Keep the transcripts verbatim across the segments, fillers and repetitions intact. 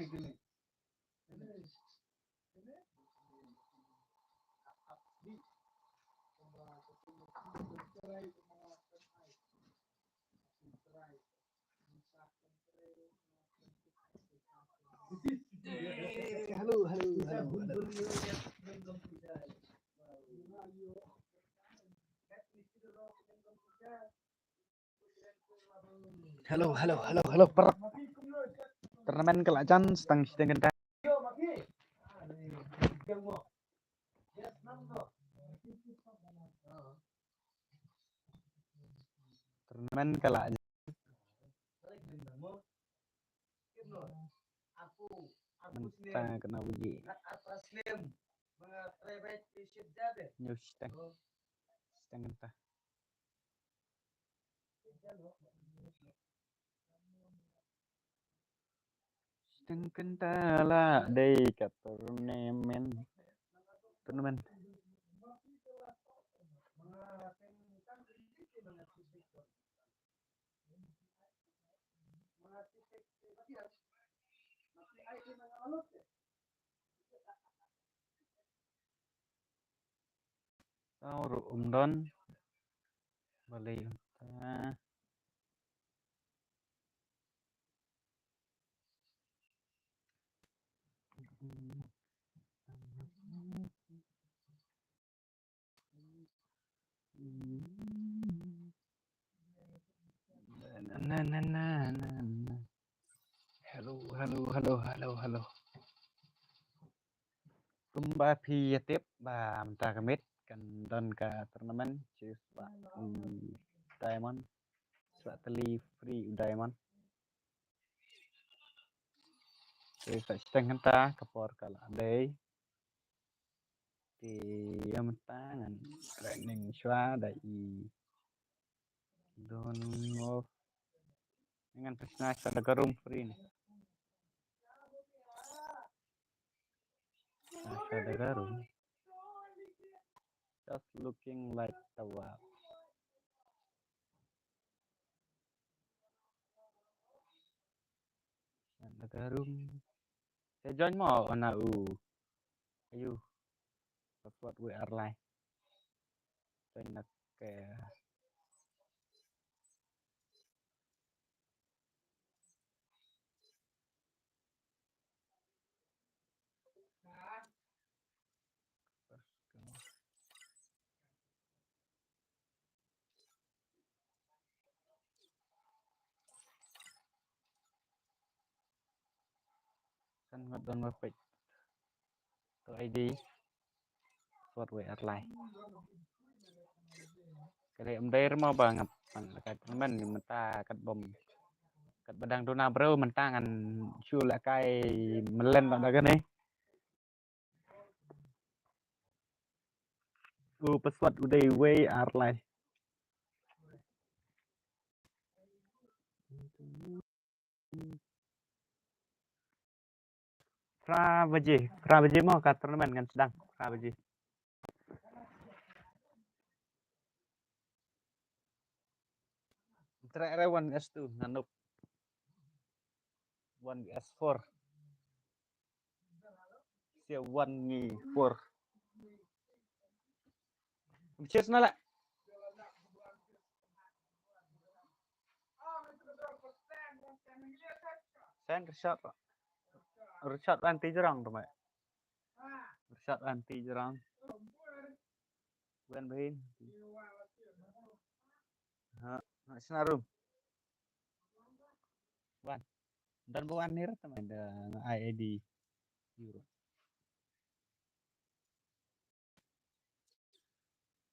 Hello, hello, hello, hello. Hello, hello, hello, hello, paralok. Tournament ka la jan, shiteng, shiteng kynta. Tournament ka la jan. Mynta ka na wiji. Nyo shiteng. Shiteng kynta. Shiteng kynta la dei ka tournament. Tournament. Tau ruh um don. Balei ta. Na, na, na, na, na. Hello, hello, hello, hello, hello. Kumba phi ïa tip ba mynta ka miet kan don ka tournament, cheers ba, mm, Diamond. Sa tylli free u Diamond. Te sa shiteng kynta ka por ka la dei. Te ïa mynta ngan training shuwa da i don of ngan pynshna shuwa da ka room free ne. Shuwa da ka room. Just looking like the wow. Shuwa da ka room. Te join mo ona u. Ayu. Password we are live. Join na ke. Kan ngat don ma pek. To I D. Password we are live. Kare em dei mo ba ngap pan la kai temen ni mynta kat bom. Kat badang duna bro mynta ngan shu la kai melen la da kane. U password u dei we are live. Phra baje, phra baje mo ka tournament ngan sdang, phra baje. Try re one V S two, ngan up. One V S four. Sia one ngi four. Cheers na la. Sen Richard. Richard anti jerang tu mai. Richard anti jerang. Wen bahin. Ha, ha sinarum. Wan. Dan bawan nir teman da I I D Euro.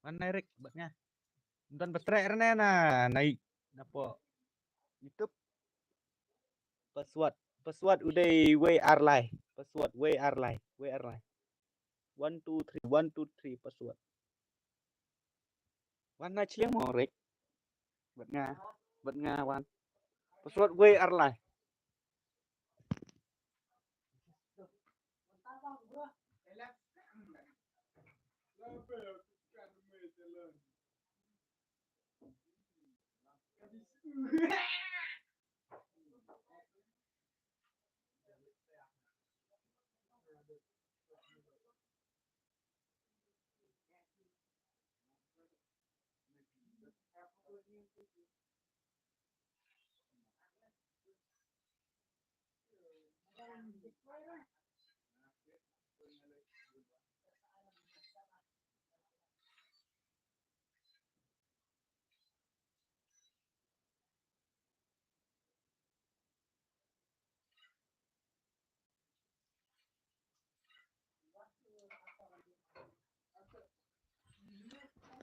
Wan nai rik bat nga. Dan betrek rene na nai napo YouTube. Password. Password u dei we are live. Password we are live. We are live. One two three, one two three, password. Wan na chliang mo rik. Bat nga, bat nga wan. Password we are live.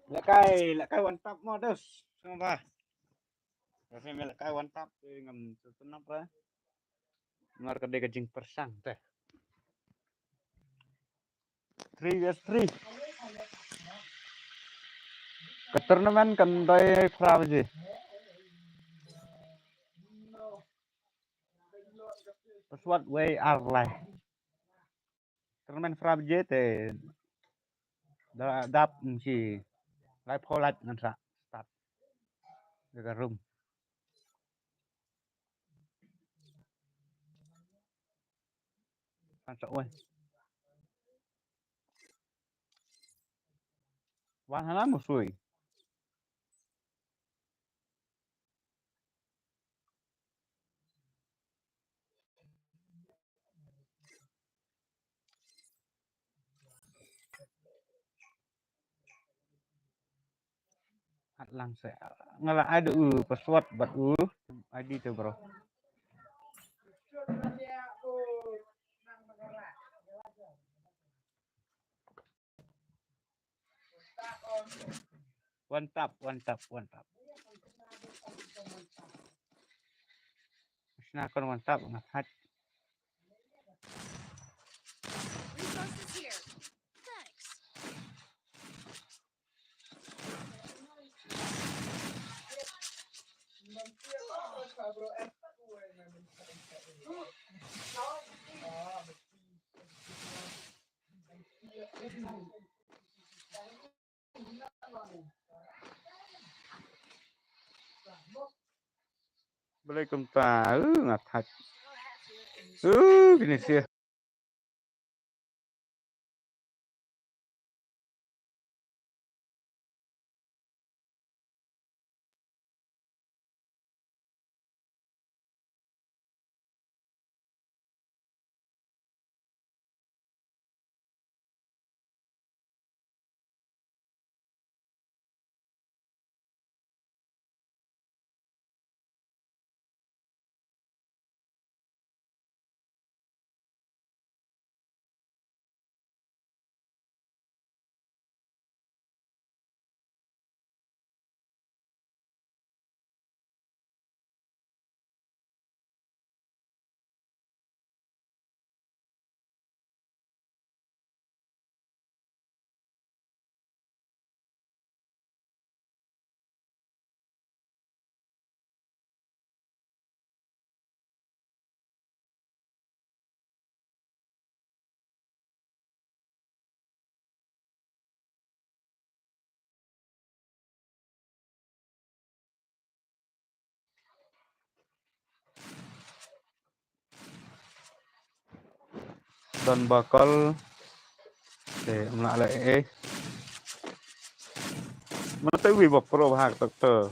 Lehkai, lehkai wan tap mo dus. Sngewbha. Lehkai wan tap, eh, ngam sngewtynnat re. Namar ka dei ka jingpyrshang te. Three against three. Ka tournament kan dei phra baje. Password wei ar lai. Tournament phra baje te da dap ngi lai phew lait ngan sa start. Ka room. Kan sa wan. Wan hana mo sui. Hat lang se. Nga la ai da u password bad u I D te bro. One tap, one tap, one tap. Sna kon one tap nga hat. Resources here. Thanks. Balei kumta, uh, nga thait. Uh, kine sia. Don bakol. Te mla le eh. Mana te wi bok pro bahak doktor.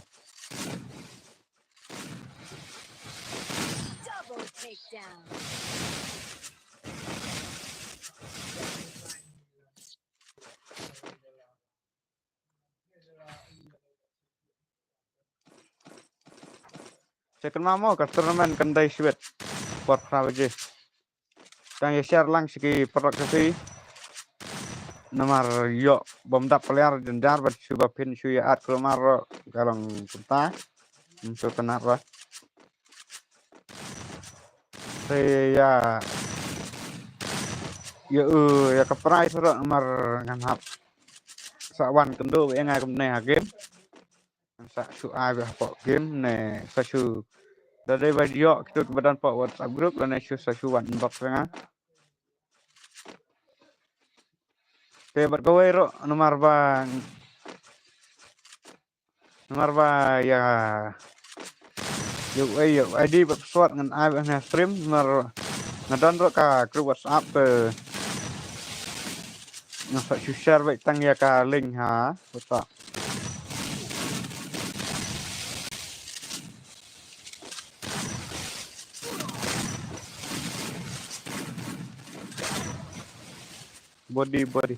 Double takedown. Second mamo ka tournament kan dei shwet. Por phra baje. Tang ïa share lang sha ki paralok sha phi. Namar ïoh bym dap player jynjar bad shu ba phin shu ïa add kulmar ka long kumta. Ym shu tnat ba. Te ïa ïa u ïa ka prize ruh namar ngan hap sa wan kynduh ïa nga kumne ha game. Sa shu ai ba hapoh game ne sa shu da dei ba ïoh kitu kiba don hapoh WhatsApp group lane shu sa shu wan inbox ïa nga. Te bad kawei ruh namar ba namar ba ïa ïa u ai ïa u I D bad password ngan ai ba ha stream namar nga don ruh ka group WhatsApp te Nga sa shu share beit tang ïa ka link ha. Uta. Body, body.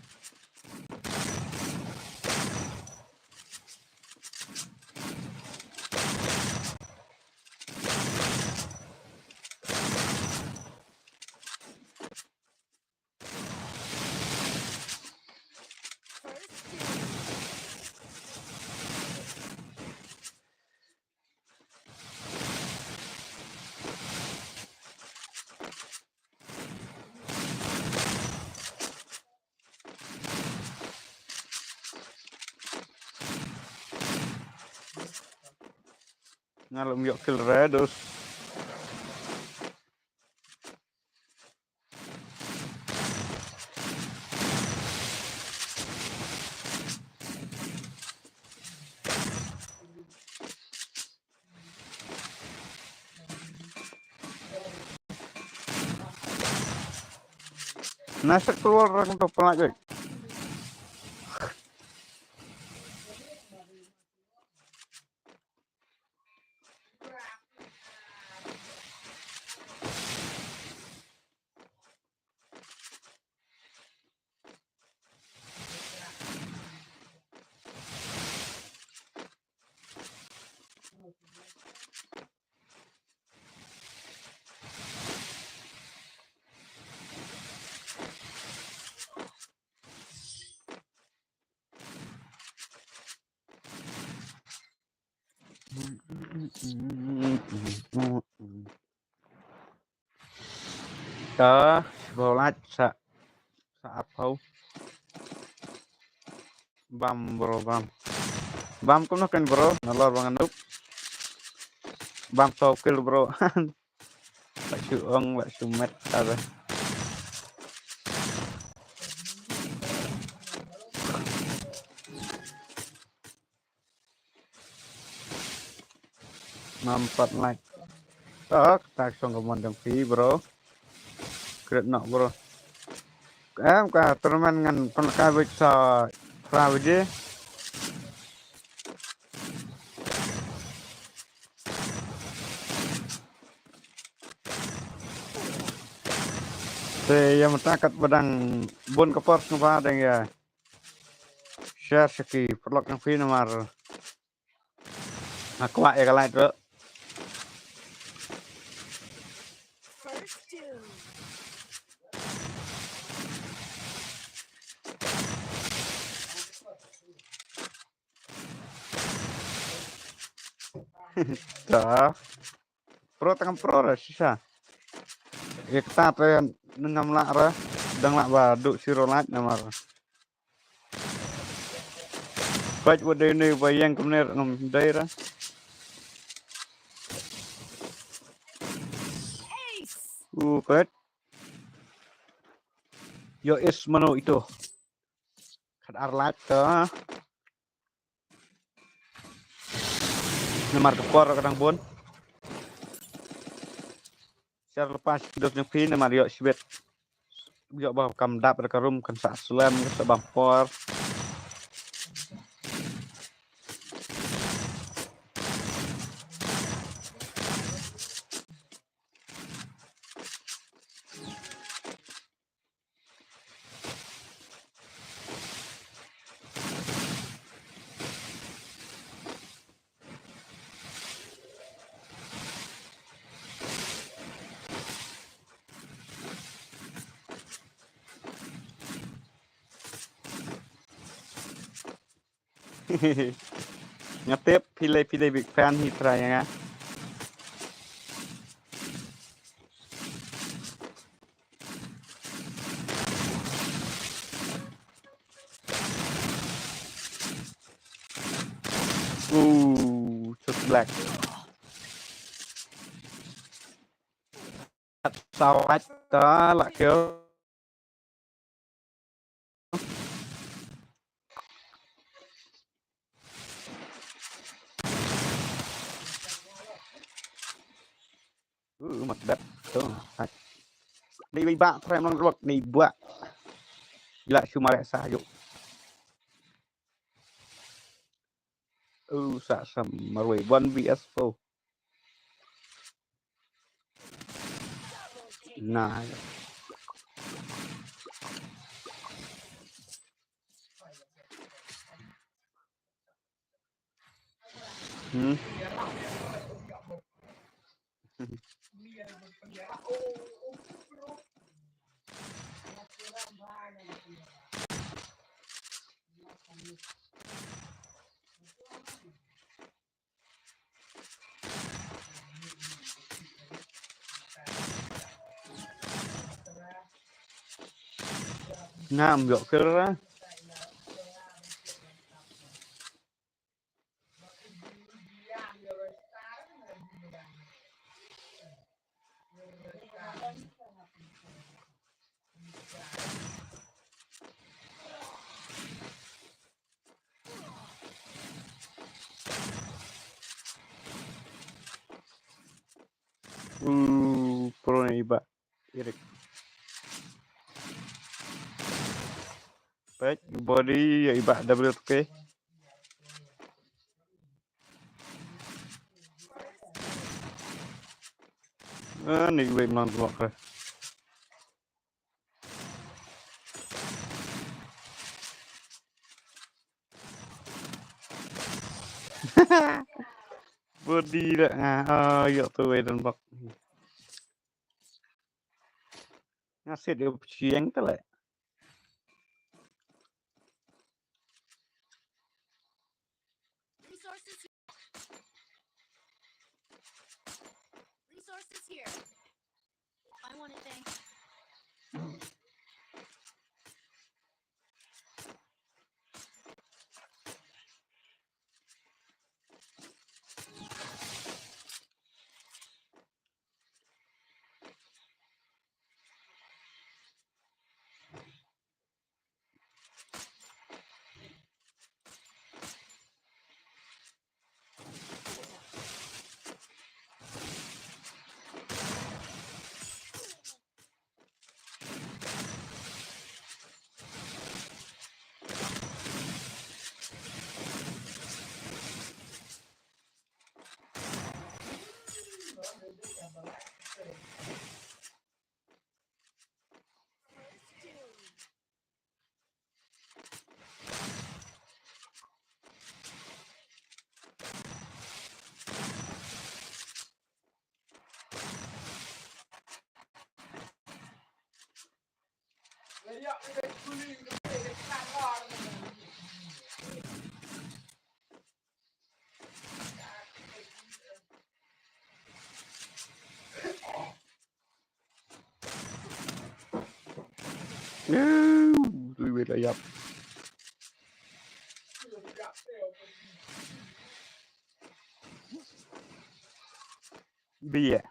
Nga lum ïoh kill re dus. Nasa keluar orang tu pelak je. Ka, bro, lait sa, sa ap hau. Bam, bro, bam. Bam kumno kan, bro? Nalor bang andup. Bam to kill, bro. Ba shu ong, ba shu met, ada. Nampat like. Tak, tak song kemon dong pi, bro. Kret nok, bro. Em ka tournament ngan pynlong ka bit sa phra baje. Te ïa mynta kat ba dang bun ka por sngewbha dang ïa share sha ki paralok jong phi namar nga kwah ïa ka light ruh. Ta. Pro tang pro ra shisha. Ïa kata te ngam lah ra. Dang lah ba duh siro light namar. Peit wat dei ne ba ïeng kumne ngam dei ra. U peit. Yo is mano ito. Khat ar light ka. Namar ka por ka dang bun. Share lepas dos jong phi namar ïoh shibit. Ïoh ba kam dap da ka room kan sa slem kan sa bam por. Nga tip phi lei phi dei big fan hi trai nga. Uh, just black. Sawat ta la kill. Uh, mat dat. Tu. Ni ba prem long rok ni ba. Ila shu mareh sa juk. U sa sam marwei one V S four. Nah. Hmm. Ngam yok kira. Uh, pro ne iba. Irik. Peit, body ya iba double K. Ah, ni wei mlang block re. Body dah nga. Ah, yok tu wei dan bak. Nga sit dia peciang tu leh. Resources here. Resources here. I want to thank. Ui, wei la ïap. Bia.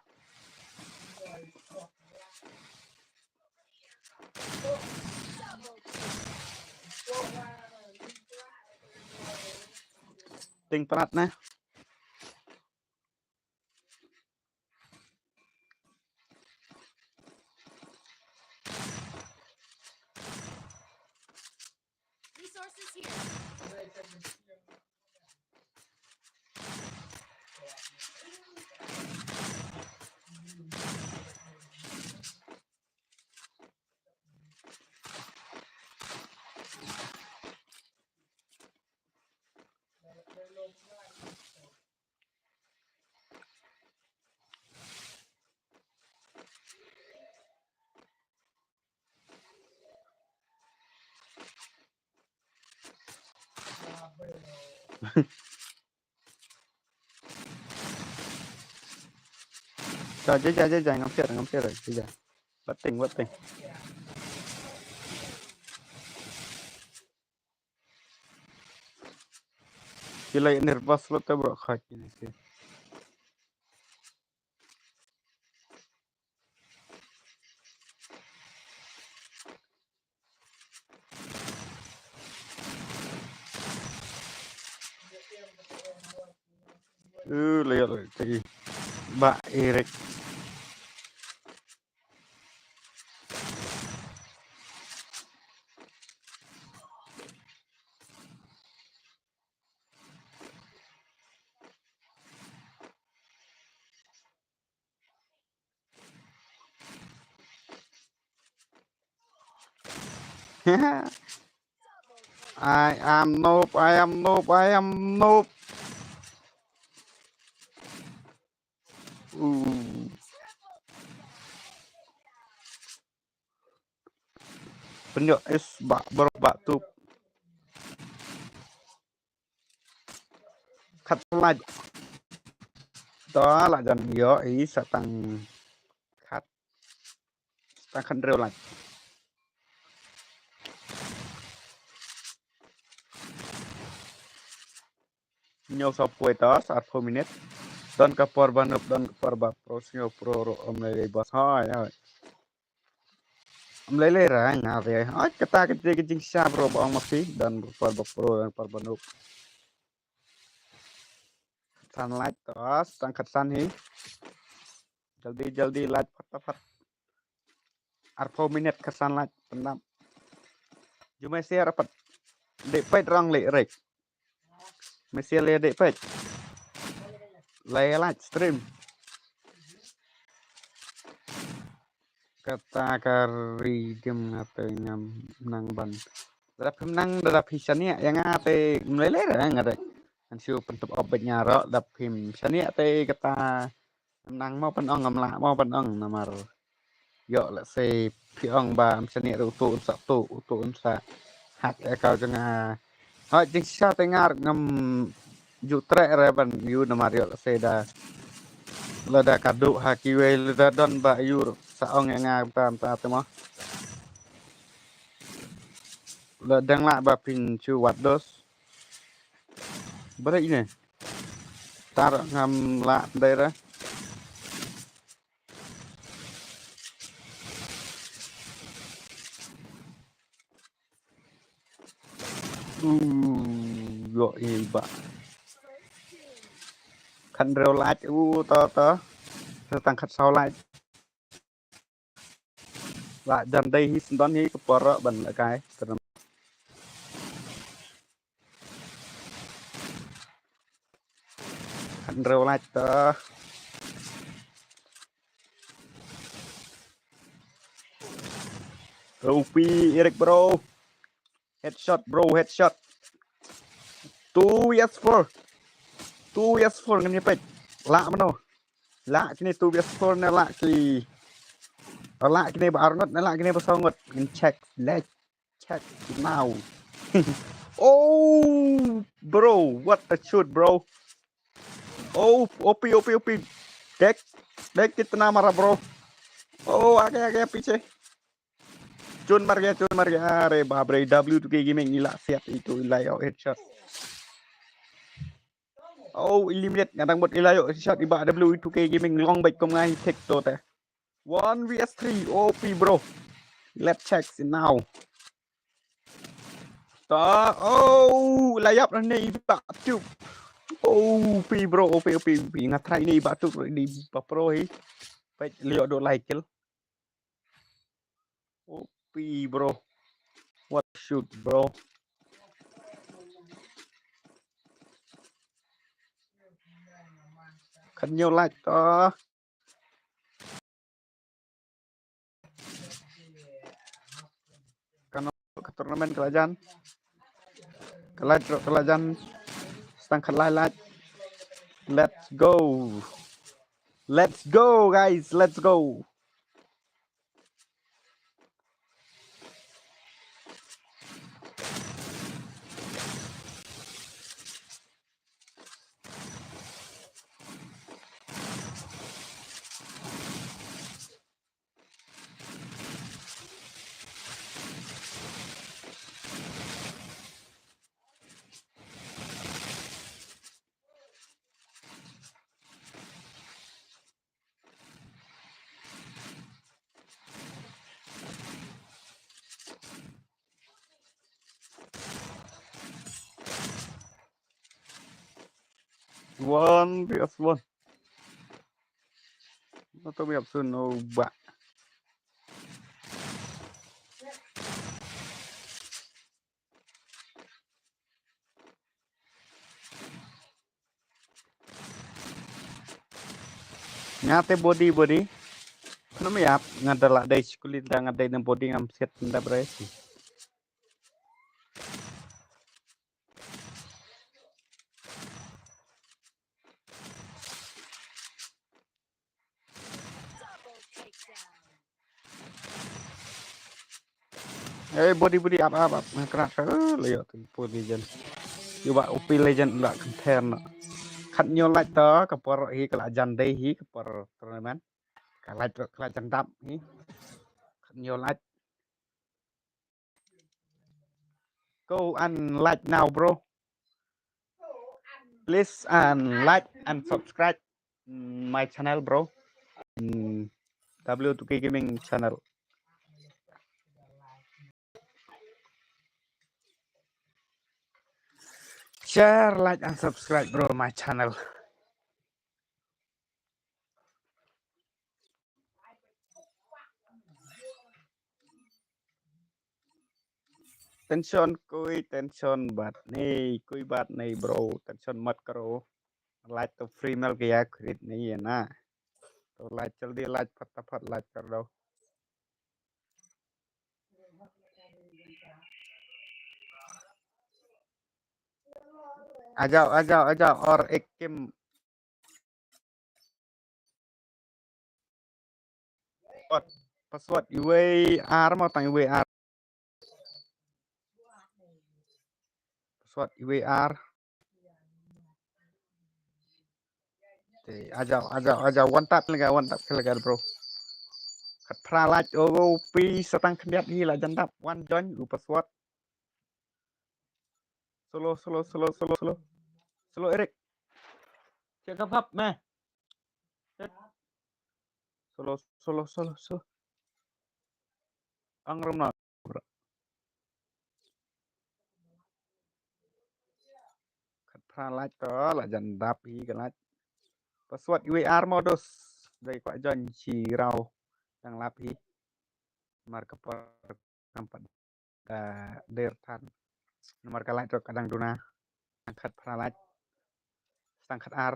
Ting prat na. Resources here. Ka, ja, ja, ja, ja, ngam share, ngam share, ja, ja. Bating, bating. Ki la nervous lut te bro, kha ki ni ki. Uh, lihat lagi. Mbak Erik. I am noob, I am noob, I am noob. Uh. Pynïoh is ba bro ba tup. Khat laj. To la jan ïoh i sa tang khat. Tang khat hynriew laj. Hynñiew saw poi to, sa arphew minit. Don ka por ba noob, don ka por ba pro, sngew pro ruh, ym lei lei boss. Hoi, hoi. Ym lei lei ra nga re. Hoi, kata ka dei ka jingshisha bro, ba ong ma phi, don ka por ba pro, don ka por ba noob. Khatsan laj to, tang khatsan hi. Jaldi, jaldi laj, phat, phat, phat. Arphew minit khatsan laj, pyndap. Jumai share pat. Dei peit rong leh rek. Mesial ïa dei peit. Lai live stream. Kata ka ri dim nga te ngam nang ban. Dap phim nang, dap phi shaniah ïa nga te ym lei lei ra nga te. Ngan shu pyntip op bad nga ruh, dap phim shaniah te kata. Nang mo pynong, ngam lah mo pynong namar. Ïoh lehse phi ong ba ym shaniah ruh uto un sa tuh, uto un sa hack account jong nga. Hoi jingshisha te nga ngam ju treh re ban ïoh namar ïoh lehse da. Lada ka duh ha kiwei lada don ba ïoh sa ong ïa nga mynta mynta te mo. Lada dang lah ba phin shu wad dos. Ba dei ne. Tar ngam lah dei re. Uh, ïoh i ba. Khat hynriew laj, uh, to, to. Sa tang khat saw laj. Lah jan dei hi, sngewdon hi ka por ruh ban lehkai. Khat hynriew laj to. O P, Eric bro. Headshot bro, headshot. Two vs four. Two vs four ngan ïa peit. Lah mano. Lah kine two vs four ne lah ki. Lah kine ba ar ngut ne lah kine ba saw ngut. Ngan check. Let's check now. Oh, bro, what a shoot, bro. Oh, O P, O P, O P. Dek, dek kitna mara, bro. Oh, आगे, आगे, पीछे. Chun mar gaya, chun mar gaya. Are baap re, W two K Gaming i la siat itu, i la ïoh headshot. Oh, eliminate, nga dang mut i la ïoh headshot, i ba W two K Gaming long beit kum nga hi thik to te. One vs three, O P bro. Let's check it now. Ta, oh, la ïap ne i ba tup. O P bro, O P, O P, O P. Nga try ne i ba tup, ne i ba pro hi. Peit, la ïoh do lai kill. O P bro. What a shoot, bro. Khat hynñiew laj to. Kano ka tournament ka la jan. Ka la draw ka la jan. Sa tang khat lai laj. Let's go. Let's go, guys. Let's go. One vs one. Not to be absolute no ba. Nga te body, body. Kano me ap nga da la dei skuli da nga dei na body ngam siat nda brai. Hey, body, body, ap, ap, ap. Nga kena, eh, la ïoh tu P U B G Legend. Ïoh ba U P Legend la kynthar na. Khat hynñiew like to, ka por hi ka la jan dei hi, ka por tournament. Ka like to, ka la jan dap hi. Khat hynñiew like. Go and like now, bro. Please and like and subscribe my channel, bro. Mm, W two K Gaming channel. Share, like, and subscribe, bro, my channel. Tension, kui tension bat ni, kui bat ni, bro. Tension mat karo. Like to free mel gaya krit ni ya na. To like jaldi, like fatafat, like kar do. A jao, a jao, a jao, or ek kim. Password, password U A R mo tang U A R. Password U A R. Te, a jao, a jao, a jao, one tap lega, one tap lega, bro. Khat phra like, oh, pi sa tang khyndiat hi la jan dap, one join, u password. Solo, solo, solo, solo, solo. Solo, Eric. Check up, up, meh. Solo, solo, solo, solo. Ang rum na, bro. Khat phra like to, la jan dap hi ka like. Password U A R modus. Dei kwah join shi raw dang lap hi. Mar ka por kam pat da der than. Namar ka like to ka dang duna. Tang khat phra like. Tang khat ar.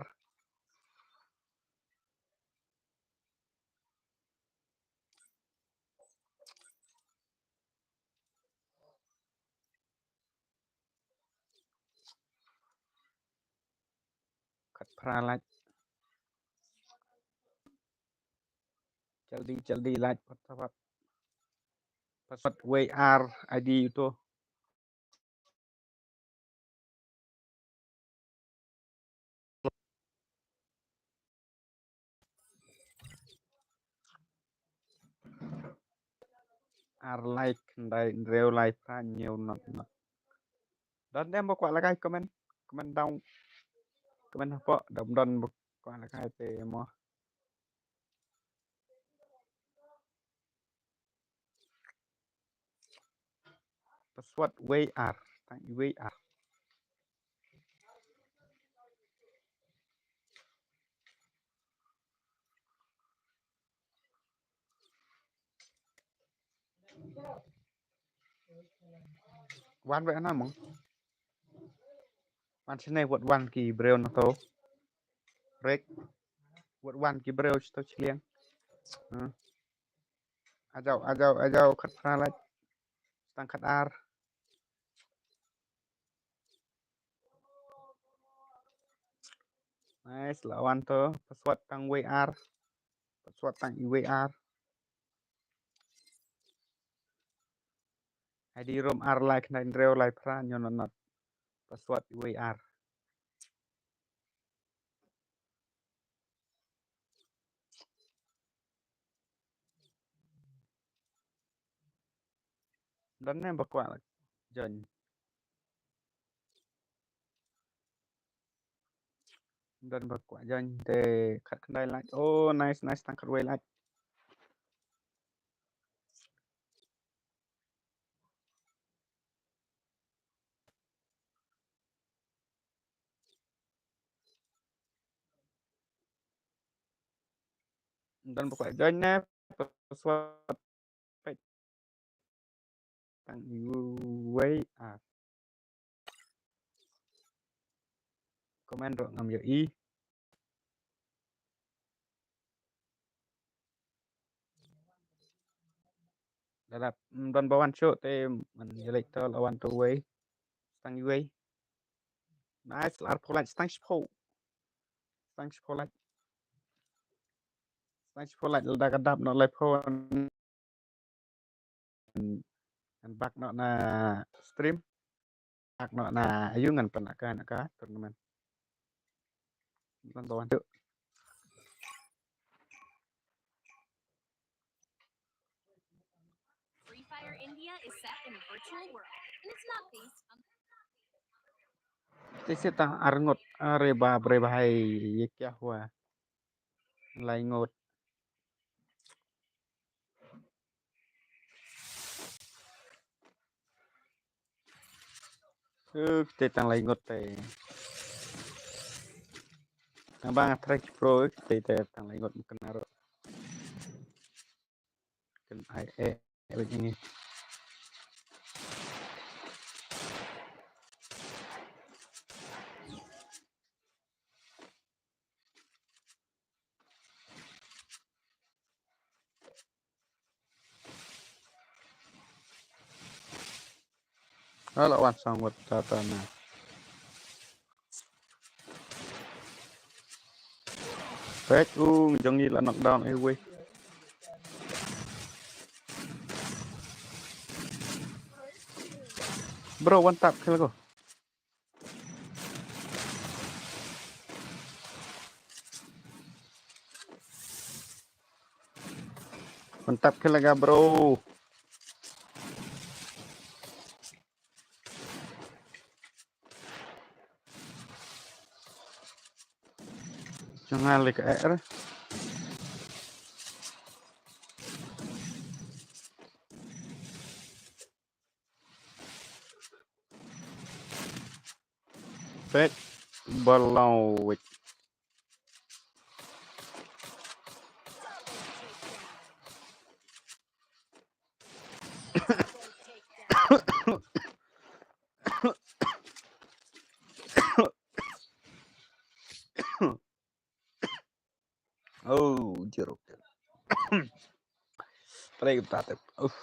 Khat phra like. Jaldi, jaldi like, pat, pat. Password U A R I D itu. Ar like, ndai, ndreu like, phra, hynñiew, not, not. Don dem ba kwah lehkai comment, comment down, comment hapoh, dom don ba kwah lehkai te mo. Password U A R, tang U A R. Wan beh na mong. Wan sini wat wan ki briew na to. Rek. Wat wan ki briew to chiliang. Hmm. A jao, a jao, a jao, khat phra like. Tang khat ar. Nice, la wan to. Password tang U A R. Password tang U A R. I D rum ar lai khyndai hynriew lai phra hynñiew not not. Password U A R. Don ne ba kwah la join. Don ba kwah join te khat khyndai like. Oh, nice, nice, tang khat wei like. Don ba kwah join ne, password peit tang U A R. Comment ruh ngam ïohi. Lada, mm, don ba wan shuh te man ïa leit to la wan to U A R. Tang U A R. Nice, la arphew like, tang shiphew. Tang shiphew like. Tang shiphew like, lada ka dap noh laiphew. Ngan back noh na stream. Back noh na ayu ngan pan na ka, na ka tournament. Ngan bawan tu. Free Fire India is set in a virtual world, and it's not based on Te sita arngot, are ba bre ba hai ye kya hua. Lai ngot. Uk, te tang lai ngot te. Tang bang atrek pro, uk, te te tang lai ngot mukena ro. Kan ai eh, eh, ini. Ala wan sang wat tata na. Pek u jong i la knockdown eh wei. Bro, one tap kill ko. Mantap kill laga, bro. Jangan like er. Pek belau wek. Oh, jeruk. Pare kita tep. Uff.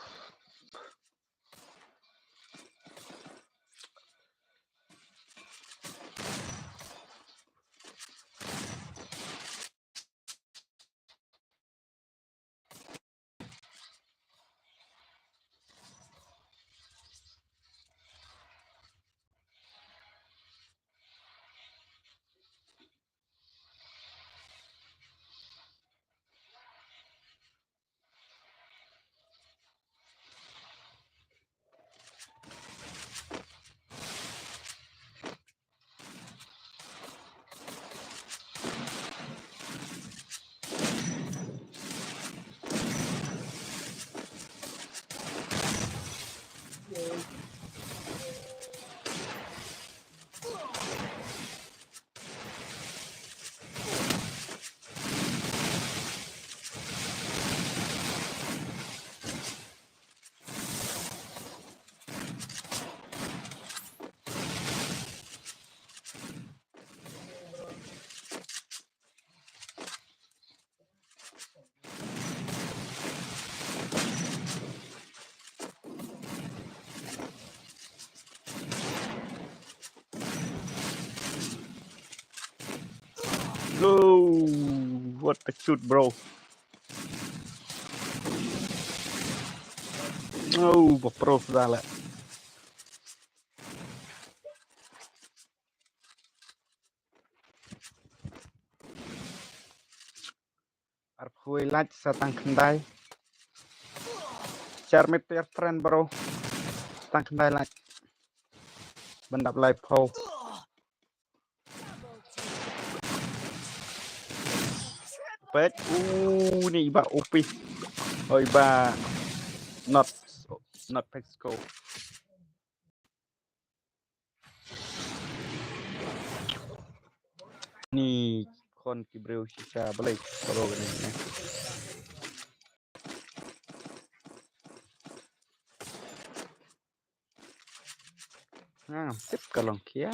Oh, what a shoot, bro. Oh, ba pro sala. Arphew lait sa tang khyndai. Share my dear friend, bro. Tang khyndai lait. Ban dap laiphew. Pek. Uh, ni iba O P. Oh, iba not, not Mexico. Ni khon ki briew shisha balei bro kane ne. Nga ngam tip ka long khia.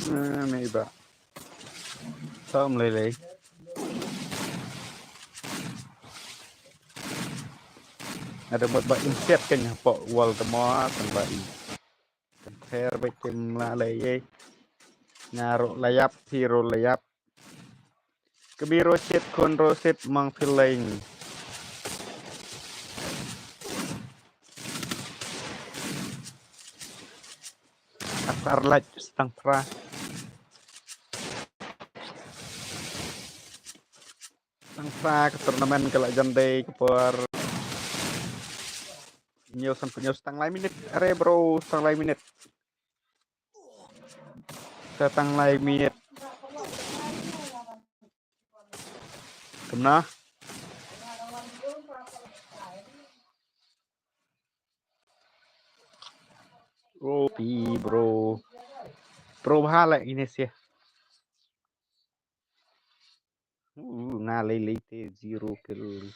Mei ba. Som lei lei. Ada mut ba inset kan hapoh wall tamo tang ba i. Kan pher ba kim la lei ei. Nga ruh la ïap, phi ruh la ïap. Kmie ruh shit, khun ruh shit, mang feeling. Asar lait, stang pra. Stang pra ka tournament ka la jan dei ka por. Ñiew san, ñiew stang lai minit. Are bro, stang lai minit. Sa tang lai minit. Kumno? Bro, pi, bro. Bro, bha leh ine sia. Uh, nga lei lei te zero kill.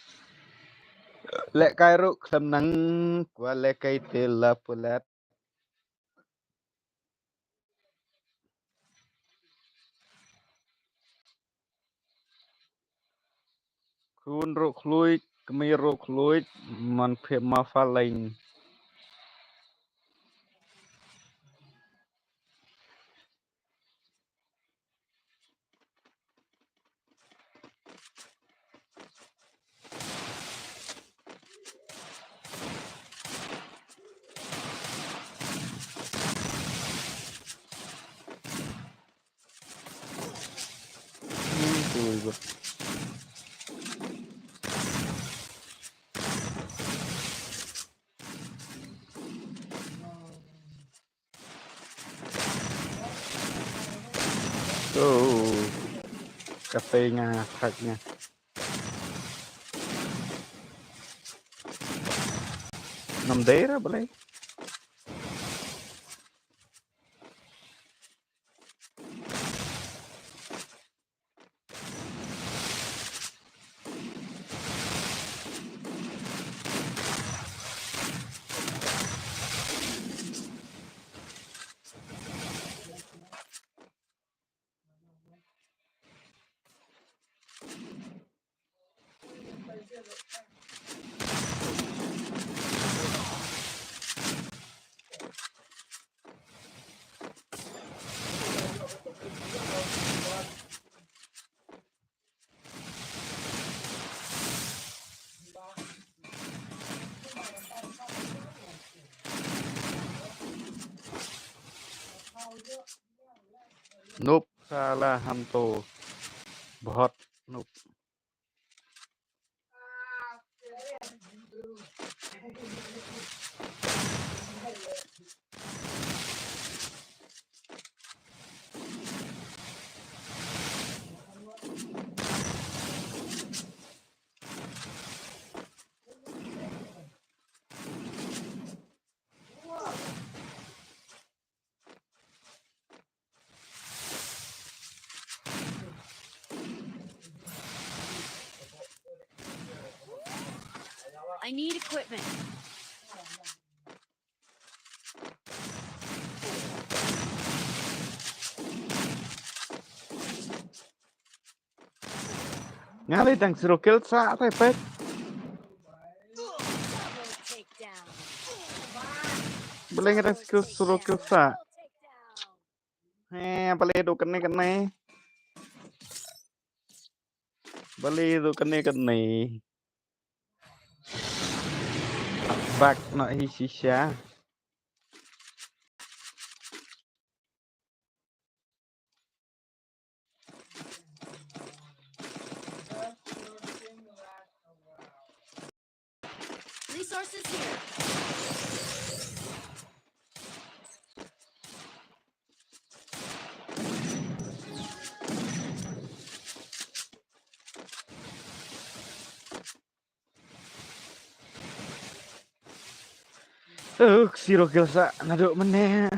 Leh kai ruh khlem nang, kwah leh kai te la pulat. Khun ruh khluit, kmie ruh khluit, man phe ma fa lain. Hmm, cool, good. Oh, ka tei nga, thak nga. Ngam dei ra balei. Noob, sala ham to bahut noob. I need equipment. Nga lei tang zero kill sa tai pet. Double takedown. Balei nga tang zero kill sa. He, balei du kane kane. Balei du kane kane. Bak na hi shisha. Resources here. Uk, zero kill sa naduh mynne.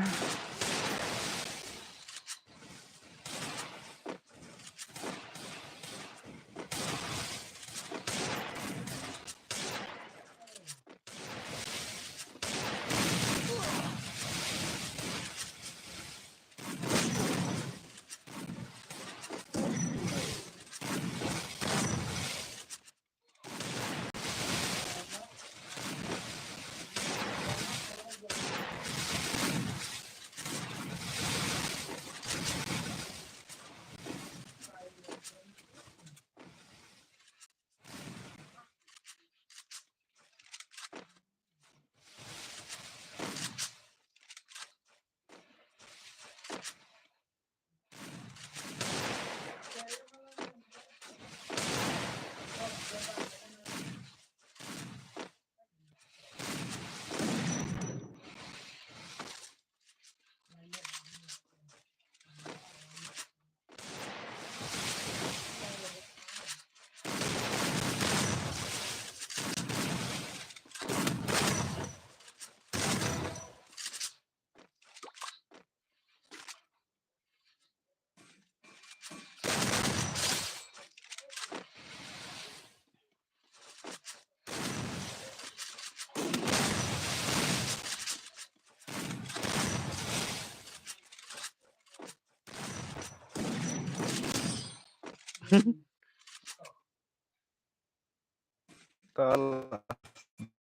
Tol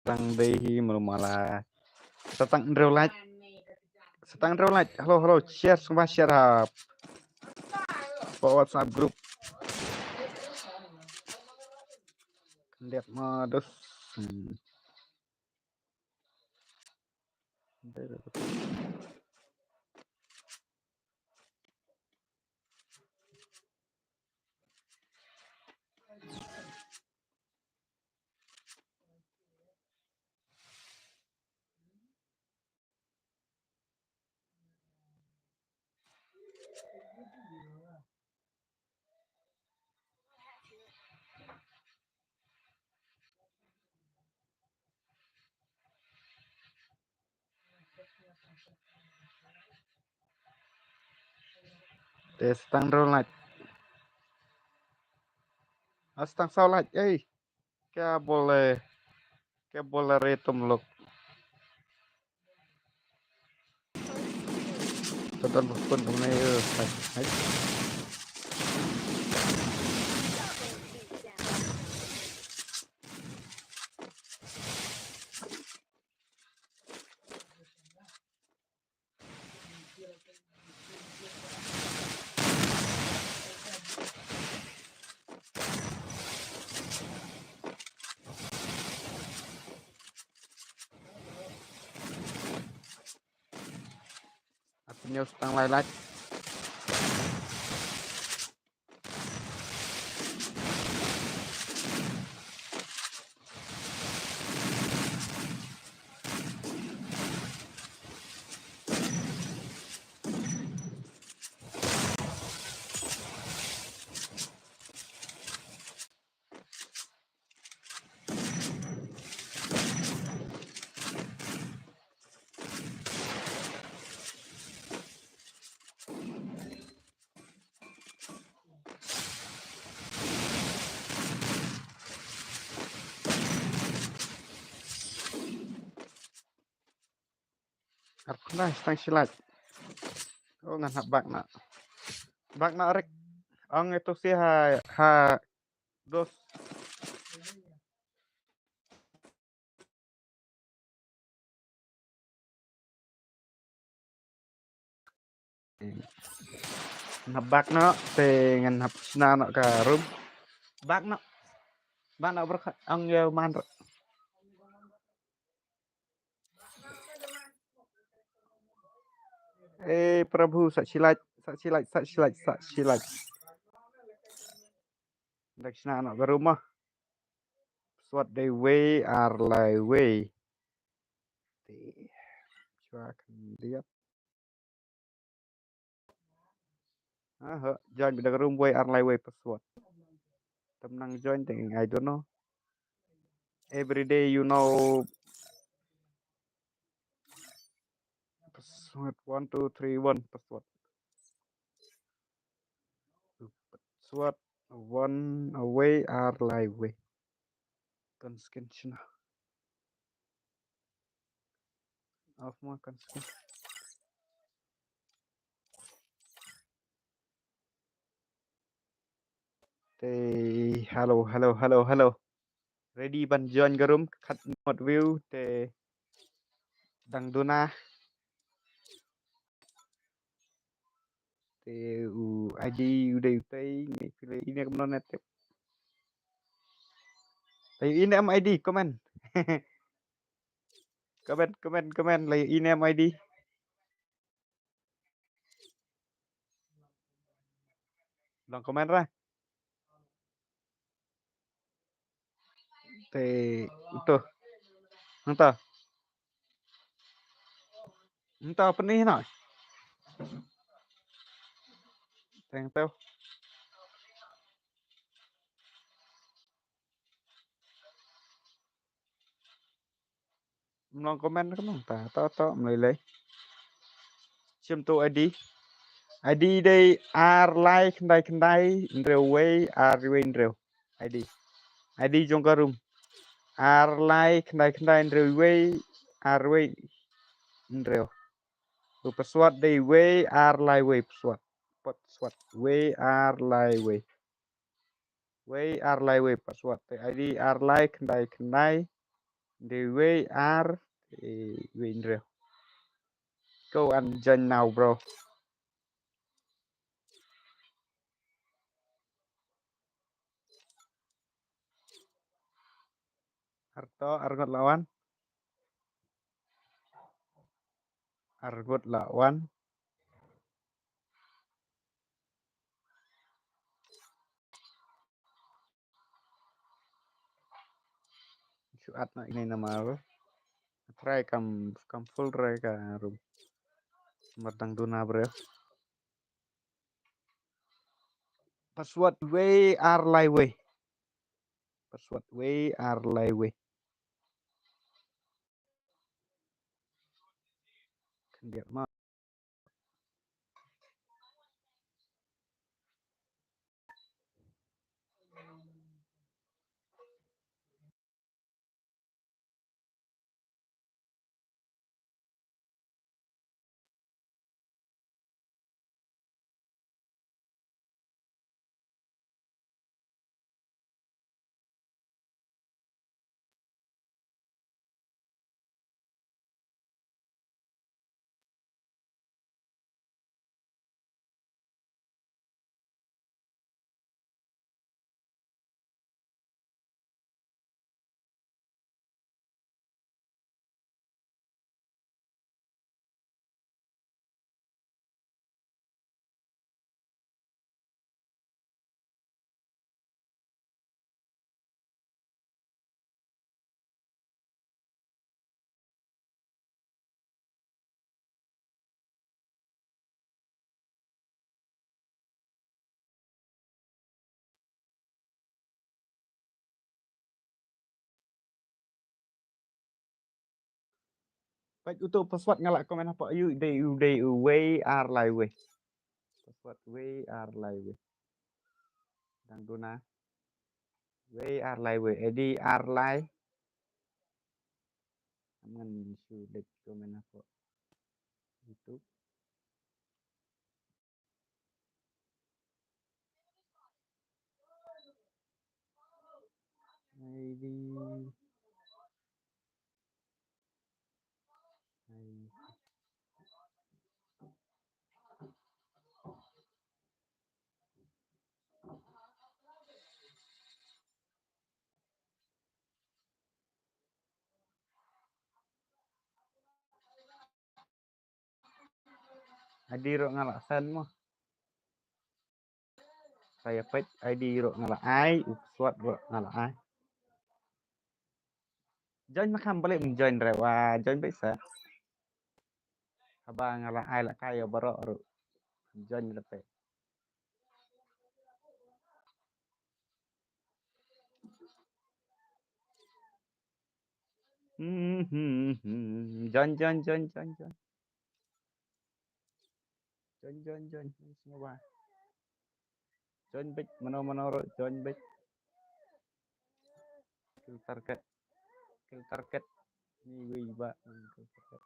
tang dei hi mrumala. Sa tang hynriew like. Sa tang hynriew like. Hello, hello. Share, semua share ha. Pa WhatsApp group. Lihat modus. Hmm. Te sa tang hynriew like. Ah, sa tang saw like. Ei. Kya bole, kya bole re tum log. Sa tang bukun tum ne, eh, hai, hai. Ap news tang lai laj. Ar pynai stang shi laj. Oh, ngan hap bak na. Bak na rik. Ong itu si ha, ha dos. Ngan hap bak noh, te ngan hap shna noh ka room. Bak noh. Bak noh bro, ang ya man. Eh, Prabhu, sa shi laj, sa shi laj, sa shi laj, sa shi laj. Dak shna noh ka room ah. Swat dei wei ar lai wei. Te, chwa kan diat. Aha, join bida ka room wei ar lai wei password. Tam nang join teng, I don't know. Every day, you know, password one two three one password. Password one wei ar lai wei. Kan skin shna. Off mo kan skin. Te, hello, hello, hello, hello. Ready ban join ka room, khat ngot view, te dang duna. Te u I D u dei u tei, ngi pile ine kam non tep. Te ine am I D, comment. Comment, comment, comment, lai ine am I D. Long comment ra. Te, to. Nang to. Nang to, pyneh noh. Teng to. Mlong comment ka nong ta, to, to, mlei lei. Shim tu I D. I D dei ar lai khyndai khyndai hynriew wei ar wei hynriew. I D. I D jong ka room. Ar lai khyndai khyndai hynriew wei ar wei hynriew. U password dei wei ar lai wei password. Password wei ar lai wei. Wei ar lai wei password te I D ar lai khyndai khyndai. Hynriew wei ar, eh, wei hynriew. Go and join now, bro. Ar to, ar ngut la wan. Ar ngut la wan. Shu add noh ine i namar. Try kam, kam full re ka room. Namar dang duna briew. Password wei ar lai wei. Password wei ar lai wei. Khyndiat ma. Peit uto password nga la comment hapoh ayu, dei u, dei u wei ar lai wei. Password wei ar lai wei. Dang duna. Wei ar lai wei. I D ar lai. Ngan shu leit comment hapoh YouTube. I D. I D ruh nga la send mo. Sa ïa peit I D ruh nga la ai, u password ruh nga la ai. Join ma kham balei ym join re, wa join beit sa. Haba nga la ai la kai ïa baroh ruh. Join re peit. Hmm, hmm, hmm. Join, join, join, join, join. Join, join, join. Join, join, join. Join beit, mano, mano ruh, join beit. Kill target. Kill target. Ni wei ba, kill target.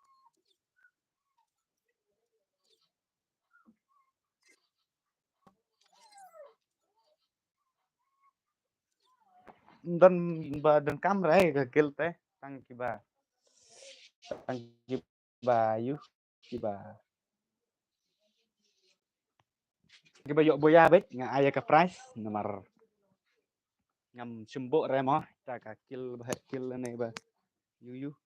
Don ba donkam re ka guild te, tang kiba, tang kiba ïoh, kiba, kiba ïoh buya beit nga ai ïa ka prize namar ngam shym buh re mo, ta ka kill ba, kill ne ba ïoh ïoh.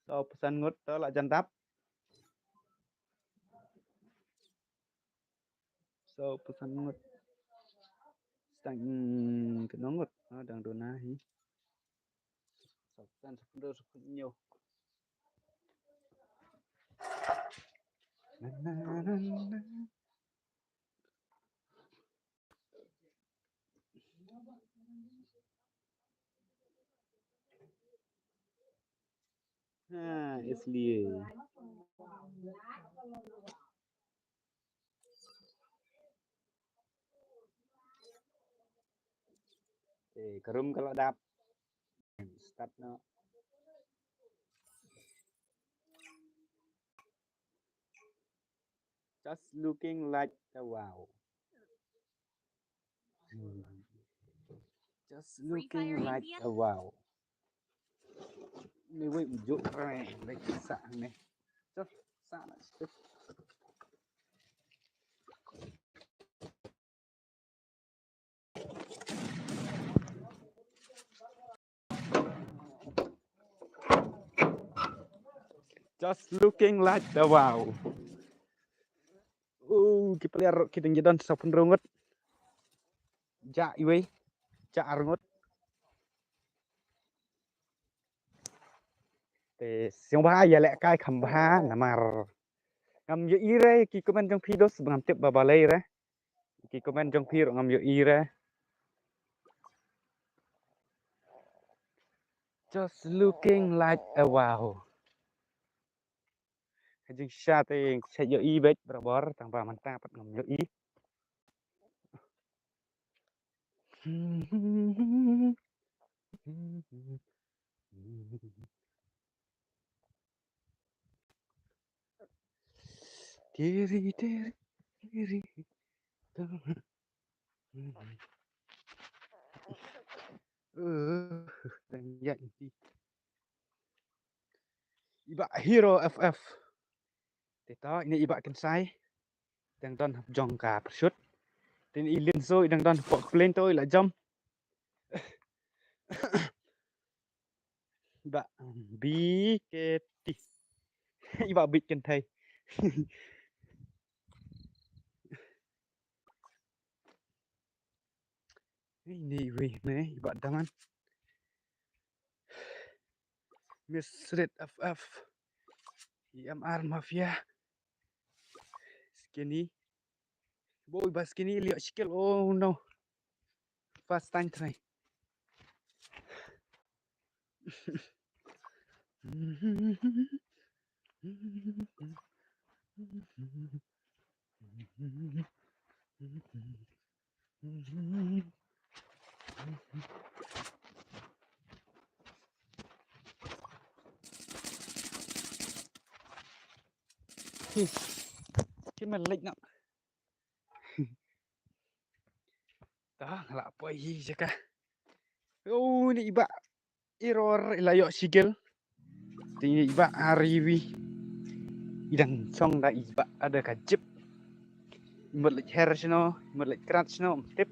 Saw phew san ngut to la jan dap. Saw phew san ngut. Tang katno ngut? Ah, dang duna hi. Saw phew san, saw phew hynñiew, saw phew hynñiew. Na, na, na, na. Ha, इसलिए. Eh, ka room ka la dap. Start noh. Just looking like a wow. Hmm. Just looking like a wow. Ni wei ujuk, eh, like sa ni. Just sa na. Just looking like the wow. Oh, ki player ki dang jadon sa pun rungut. Ja iwei. Ja arngut. Te siang ba ya leh kai kham ba namar. Ngam ïohi re ki comment jong phi dos ba ngam tip ba balei re. Ki comment jong phi ruh ngam ïohi re. Just looking like a wow. Ka jingshisha te ka ïohi beit barabor tang ba mynta pat ngam ïohi. Tiri, tiri, tiri. Eh, dang ïaid nanti. Iba Hero F F. Te to, ine iba kynsai. Dang don hap jong ka pyrshut. Te ine i Linso i dang don hap plane to i la jam. Iba B K T. Iba bit kynthei. Ini wei ne iba daman. Miss Red F F. E M R Mafia. Skinny. Boy ba Skinny liok sikil. Oh no. First time try. Ki men lek na. Ta nga la poi hi jaka. Oh, ni iba error i la ïoh sigil. Te ini iba ar iwi. I dang chong da iba ada ka jip. I mut lek her sino, i mut lek krat sino, tip.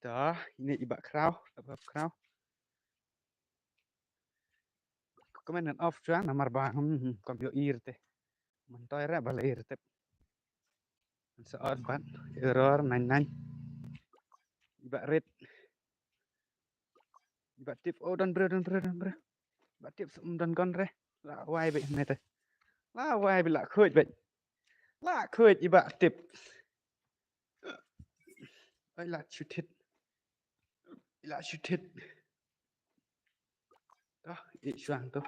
Ta, ini iba kraw, iba kraw. Comment ngan off shuwa namar ba, hmm, hmm, kam ïoh ir te. Myntoi re ba la ir tip. Sa ot bat error nine nine. Iba rit. Iba tip, oh, don bre, don bre, don bre. Iba tip, um, don gon re. La wai beit hynne te. La wai beit, la khuid beit. La khuid iba tip. Ai la shu thit. Ai la shu thit. Toh, i shuang toh.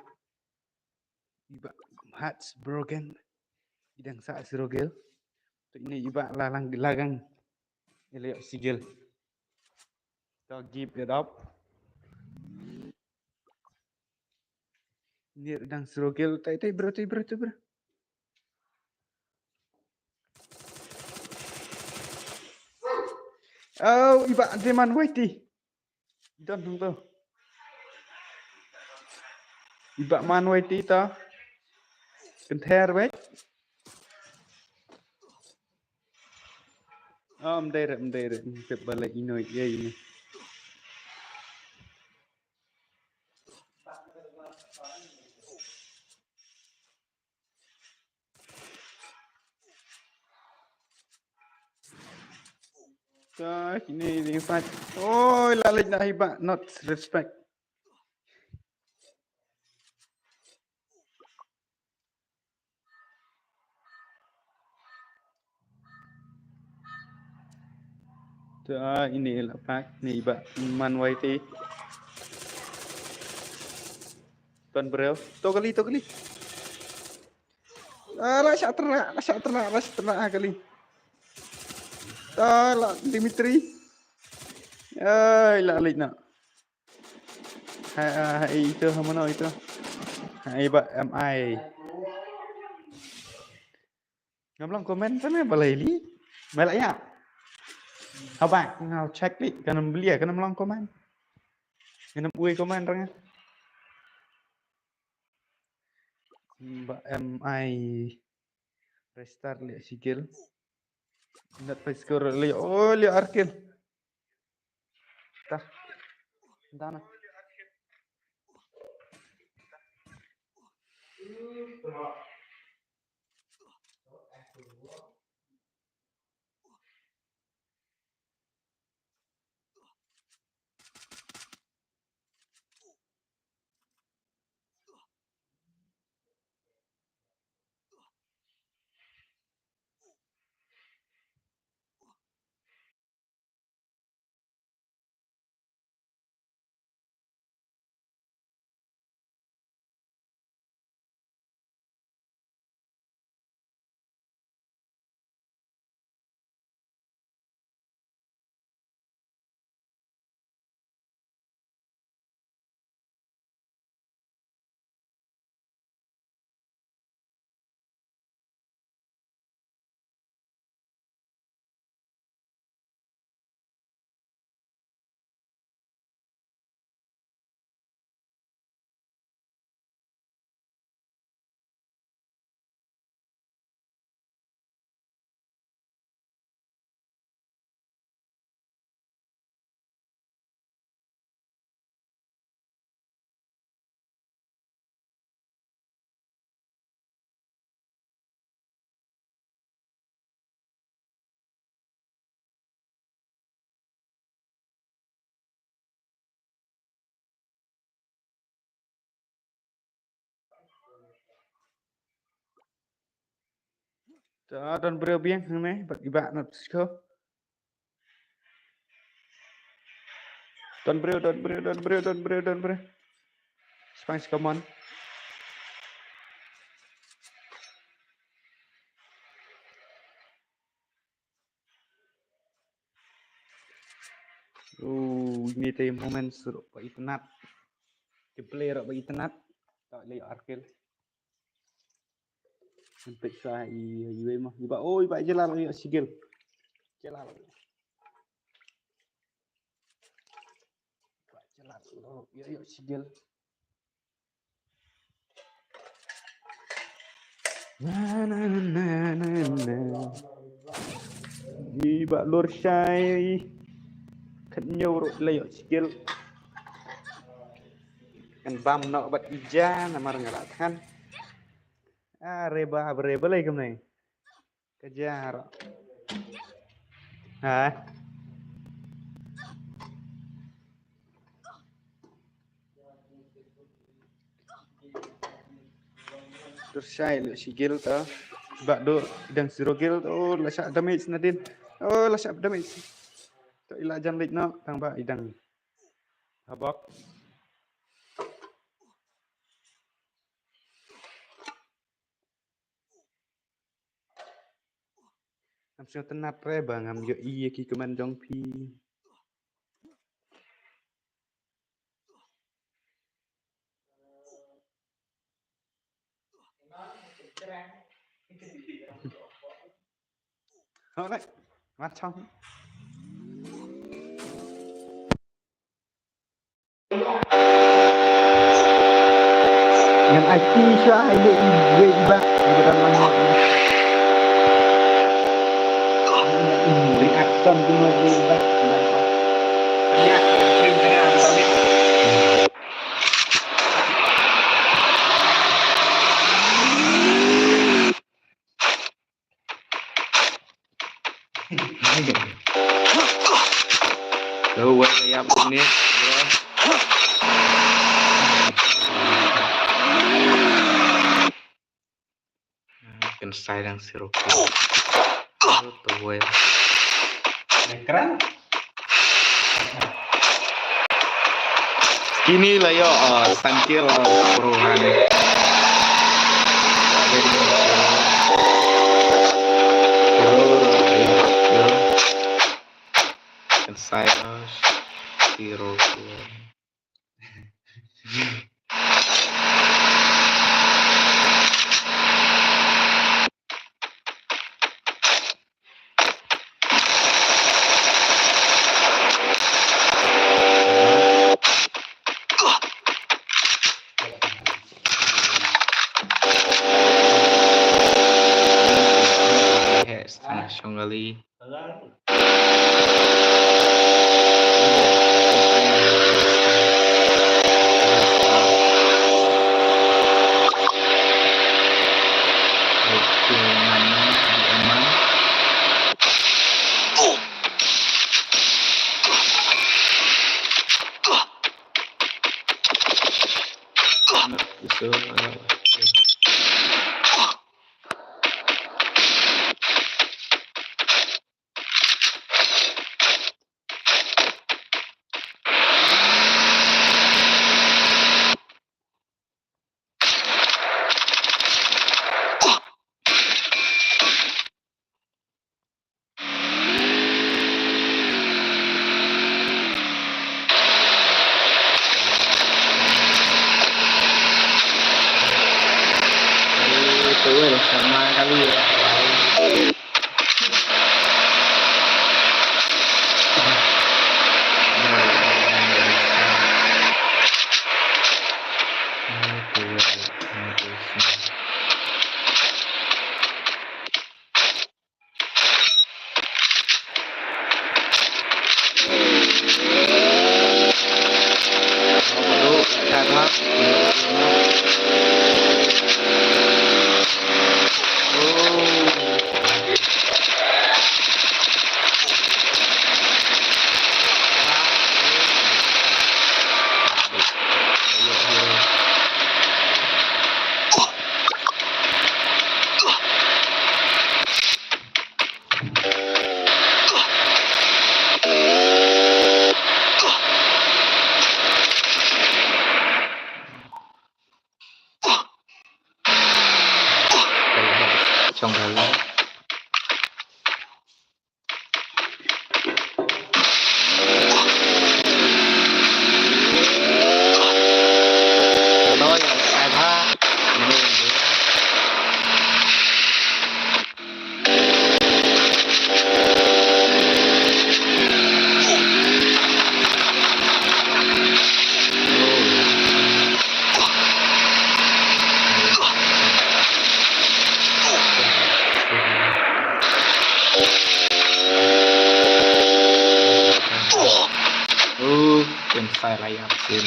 Iba hearts broken. I dang sah zero gel. Toh ini iba la lang lagang. I la ïoh sigil. Toh, give it up. Ini dang zero gel. Tai, tai, bro, tai, bro, tai, bro. Oh, iba dei Man Waiti. Don hangto. Iba Man Waiti ta. Kynthei beit. Oh, ym dei re, ym dei re. Ym tip ba la ino ïa ino. Ta, kine ding sait. Oi, la leit na iba, not respect. Ta, ini la pak, ini iba Man Waiti. Ton breu. To kali, to kali. Ah, la shah tyrna, la shah tyrna, la shah tyrna, ah, kali. Ta la Dimitri. Ai, la leit na. Hai, ah, hai, ito, ha mano ito? Hai, ba, M I. Ngam long comment te me balei li. Me la ïa. Haba nga check li, kan ym blia, kan ym long comment. Kan ym uoi comment rang. Ba em ai restart li sikil. Nat pa skor li, oh, li arkil. Ta. Dana. Ta don briew biang hangne bad i Bah Nat Sco. Don briew, don briew, don briew, don briew, don briew. Spang skomon. Oh, ini te moment suruh ba itynnat. Ki play ruh ba itynnat. Tak leh arkil. Sampai sa i, i wei mah. Iba, oh, iba Jalal, ïa sigil. Jalal. Iba Jalal, oh, ïa, ïa sigil. Na, na, na, na, na, na. Iba lur shai. Kan ñiew ruh la ïoh sigil. Kan bam noh bad ija namar nga la thngan. Ah, reba, reba lei kumne. Ka jar. Ha. Dur shai leh shi gil ta. Ba dur dang zero gil. Oh, la shah damage nadin. Oh, la shah damage. To ila jan leh no tang ba i dang. Habak. Ngam sngewtynnat re ba ngam ïohi ïa ki comment jong phi. Alright. Mat chong. Ngan ai ti sha ai le i we i ba i ba dang lang. Reaction di mo i ba. Lo wei la ïap ni. Kan sai dang sirok. To wei. Kini la ïoh, uh, tangkil, uh, pro han. Kan sai, uh, sirok. Valley. Oh, pynshai la ïap sien.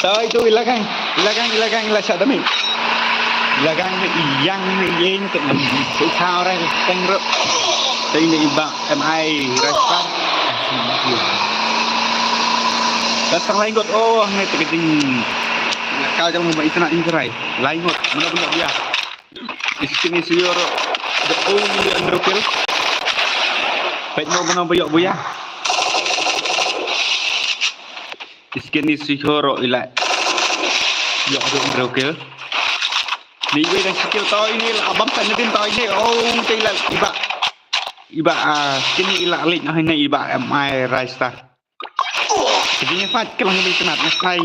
Tao itu ilagang, ilagang, ilagang, ila shah dami. Ilagang ni iyang ni iyeng tu. Tao rai teng ro. Teng ni iba M I Raistar. Datang lain kot, oh, ni tu kejing. Kau jangan buat itu nak ini rai. Lain kot, mana benda dia. Iskin isi yor. The only Andrew kill. Pet mo bana boyok boya. Iskin isi yor ila. Yok do Andrew kill. Ni iwe dan skill tau ini lah abang tak nadin tau ini. Oh, te ila iba. Iba ah, skin ila lit nah ini iba M I Raistar. Jadi ni fat kelang ni tenat ni kai.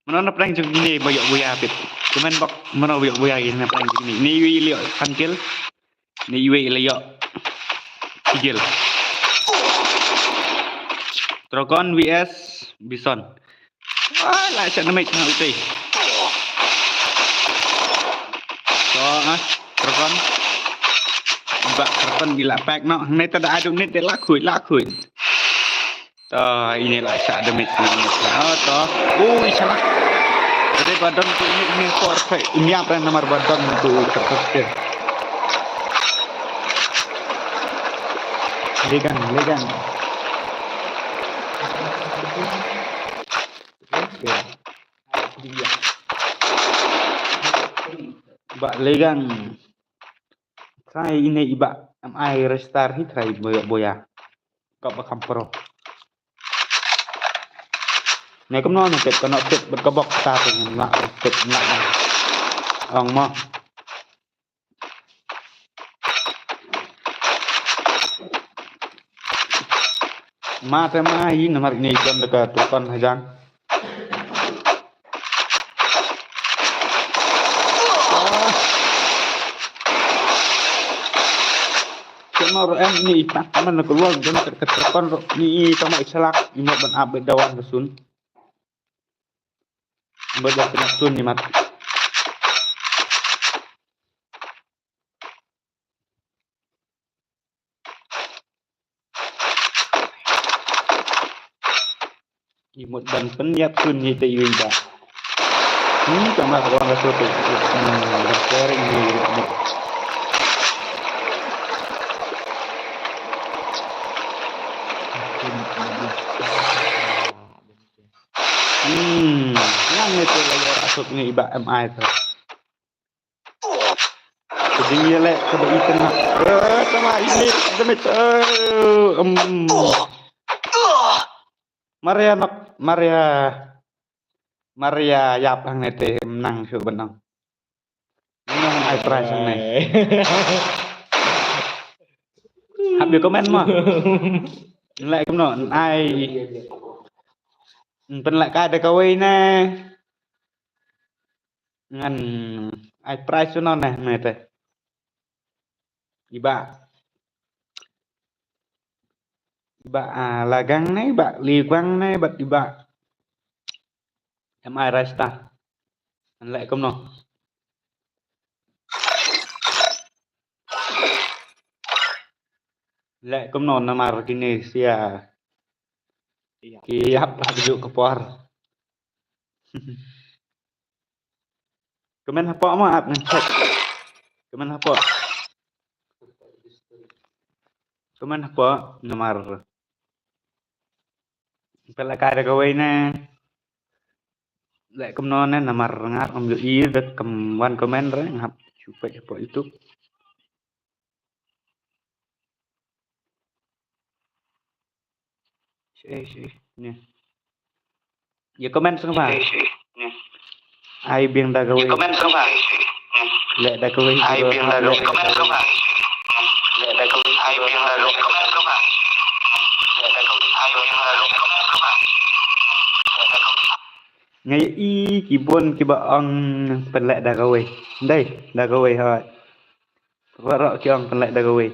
Mana na prank jong ini boyok boya pit. Cuman bok mana boyok boya ini na prank jong ini. Ni iwe ila fan kill. Ni iwe ila yok. Tigil. Trogon V S Bison. Ah, la shah namit ha utai. So, ah, Trogon. Iba Trogon ila pack no. Ni ta da adu nit de la khuid, la khuid. To, ini la shah demit. Oh, to. Oh, i shala. Tadi ba don tu ini, ini por pe. Ini apa namar ba don tu kertas ke. Legang, legang. Ba legang. Trai ini iba M I Raistar hi trai boya boya. Ka ba kam pro. Ne kam no tip ka no tip bet ka bok ta tu na tip na. Ong mo. Ma te ma i namar ini i don da ka tukon hajang. Kano ro em ni i tak man ko lol don ka tukon ro ni i tama i salak i mo ban ap bad dawan ka sun. Bad da kena sun ni mat. I mut ban pynïap sun ni te i win ba. Hmm, tama ka wan ka sun te. Hmm, ban sharing ni. Hmm, nang ni te la yor asuk ni i ba M I te. Ka jingïaleh kaba i tengah. Eh, tama ini, damage. Eh, em. Maria nok, Maria. Maria ïap hangne te, em, nang shu ban nang. Nang ai prize hangne. Hap ïa comment mo. Leh kumno, ai. Pynleh kai da kawei ne. Ngan ai prize shuh noh ne, ne te. Iba. Iba, ah, Lagang ne, iba, Liwang ne, bad iba. M I Rasta. Ngan leh kumno. Leh kumno namar kine sia. Ki ïap ha kajuh ka por. Comment hapoh mo ap ngan check. Comment hapoh. Comment hapoh namar. Pynleh kai da kawei ne. Leh kumno ne namar nga ngam ïohi da kam wan comment re nga hap shu peit hapoh YouTube. Shi, shi, ne. Ïa comment sngewbha. Ai biang da kawei. Ïa comment sngewbha. Leh da kawei. Ai biang da kawei. Comment sngewbha. Leh da kawei. Ai biang da kawei. Comment sngewbha. Leh da kawei. Ai biang da kawei. Comment sngewbha. Leh da kawei. Nga ïohi ki bun kiba ong pynleh da kawei. Dei, da kawei hoi. Baroh ki ong pynleh da kawei.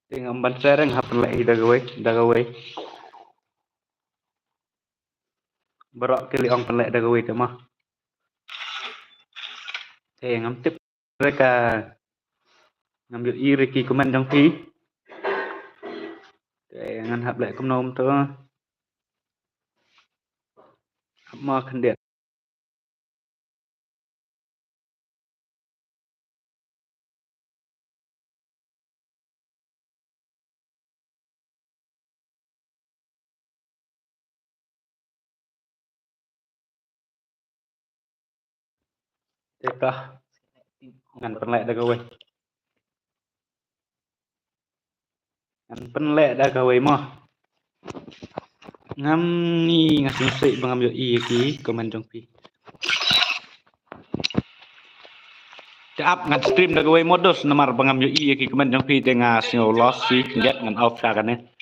Te ngam ban share, nga hap pynleh hi da kawei, da kawei. Baroh ki la ong pynleh da kawei te mo. Te ngam tip re ka ngam ïohi re ki comment jong phi. Te ngan hap leh kumno kumto. Hap mo khyndiat. Te ka ngan pynleh da kawei. Ngan pynleh da kawei mo. Ngam ni nga sngewsih ba ngam ïohi ïa ki comment jong phi. Te ap ngan stream da kawei modus namar ba ngam ïohi ïa ki comment jong phi te nga sngew loss shi khyndiat ngan off sha kane.